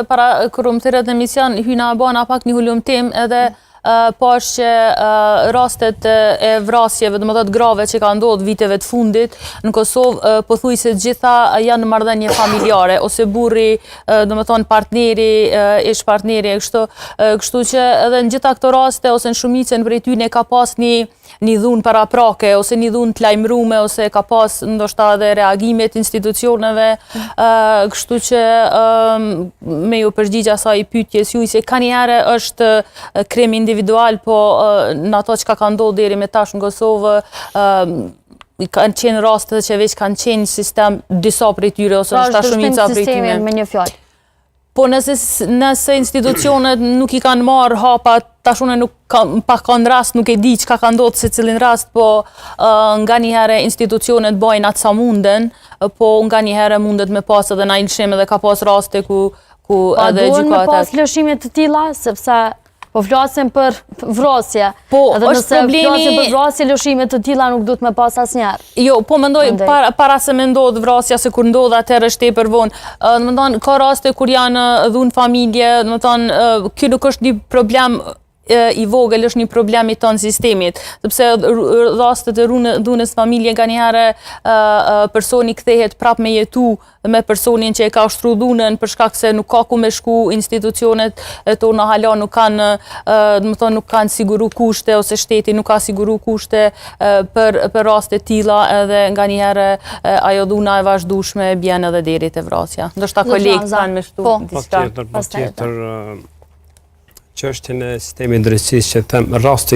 Para kur më thirrët në emision, hyna bona pak një hulumtim edhe pash që rastet e vrasjeve, domethënë grave që ka ndodhë viteve të fundit në Kosovë, pothuajse gjitha janë në marrëdhënie familjare, ose burri, domethënë partneri, ish partneri, e kështu, kështu që edhe në gjitha këto raste, ose në shumicën prej tyne ka pas një një dhunë paraprake ose një dhunë të lajmërume ose ka pas ndoshta edhe reagime të institucioneve, kështu që me ju përgjigj asaj pyetjes juj se kanjëherë është krim individual, po në ato çka ka ndodhur deri me tash në Kosovë, kanë qenë raste që veç kanë qenë sistem disa prej tyre ose pra, ndoshta shumica prej tyre. Me një fjalë. Po nëse, nëse institucionet nuk i kanë marrë hapat, tash unë nuk kam, pa kanë rast, nuk e di çka ka ndodhur secilin rast, po uh, nganjëherë institucionet bajnë atë sa munden, po nganjëherë mundet me pas edhe naj lëshim edhe ka pas raste ku, ku pa, edhe gjykatat. Pa duhen me pas lëshime të tilla, sepse Po flasim për vrasje. Po, edhe është nëse problemi... flasim për vrasje, lëshime të tilla nuk duhet me pas asnjëherë. Jo, po mendoj para, para se me ndodhë vrasja, se kur ndodhë atëherë është tepër vonë. Domethënë, ka raste kur janë dhunë n'familje, domethënë, ky nuk është një problem i vogël, është një problem i tonë sistemit, sepse rastet e dhunës n'familje nganjëherë personi kthehet prap me jetu me personin që e ka ushtru dhunën për shkak se nuk ka ku me shku institucionet tona hala nuk kanë domethënë nuk kanë siguru kushte ose shteti nuk ka siguru kushte për për raste të tilla edhe nganjëherë ajo dhuna e vazhdueshme bjen edhe deri te vrasja. Ndoshta kolegët kanë me shtu po, diçka. Patjetër, patjetër çështjen e sistemit drejtësisë që them rasti